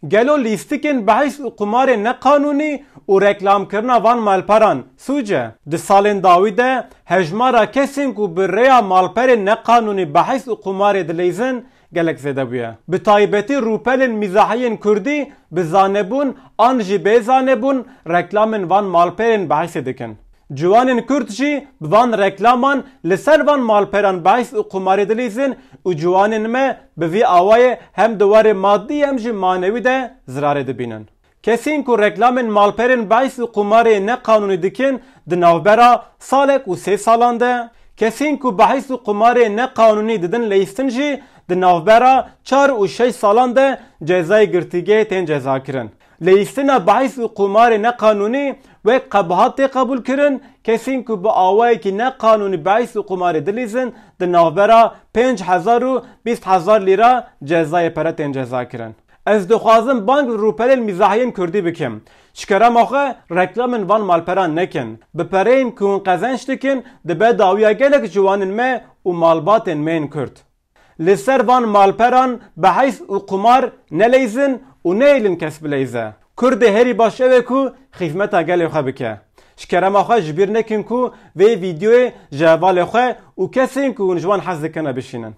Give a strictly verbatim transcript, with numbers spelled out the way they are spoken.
Gelo lîstikên behîs û qumarê neqanûnî û reklamkirina van malperan sûc e? Di salên dawî de hejmara kesên ku bi rêya malperên neqanûnî behîs û qumarê dileyzin gelek zêde bûye. Bi taybetî rûpelên mîzahiyên kurdî bi zanebûn an jî bê zanebûn reklamên van malperên behîsê dikin. Ciwanên kurd jî bi van reklaman li ser van malperan behîs û qumarê dilîzin û ciwanên me bi vî awayê hem di warê madî hem jî manewî de zirarê dibînin. Kesên ku reklamên malperên behîs û qumarê neqanûnî dikin di navbera salek û sê salan de, kesên ku behîs û qumarê neqanûnî didin leyîstin jî di navbera çar û şeş salan de cezayê girtîgehê tên cezakirin. Leyîstina behîs û qumarê neqanûnî wek qebahat tê qebûlkirin, kesên ku bi awayekî neqanûnî behîs û qumarê dilîzin di navbera pênc hezar û bîst hezar lîra cezayê pere tên cezakirin. Ez dixwazim bang li rûpelên mîzahiyên kurdî bikim. Ji kerema xwe reklamên van malperan nekin. Bi pereyên ku hûn qezenc dikin dibe dawiya gelek ciwanên me û malbatên me yên kurd. Li ser van malperan behîs û qumar neleyzin û nehêlin kes bileyze. Kurdê herî baş ew e ku xîzmeta gelê xwe bike. Ji kerema xwe ji bîr nekin ku vê vîdeoyê ji hevalê xwe û kesên ku hûn ji wan hez dikine bişînin.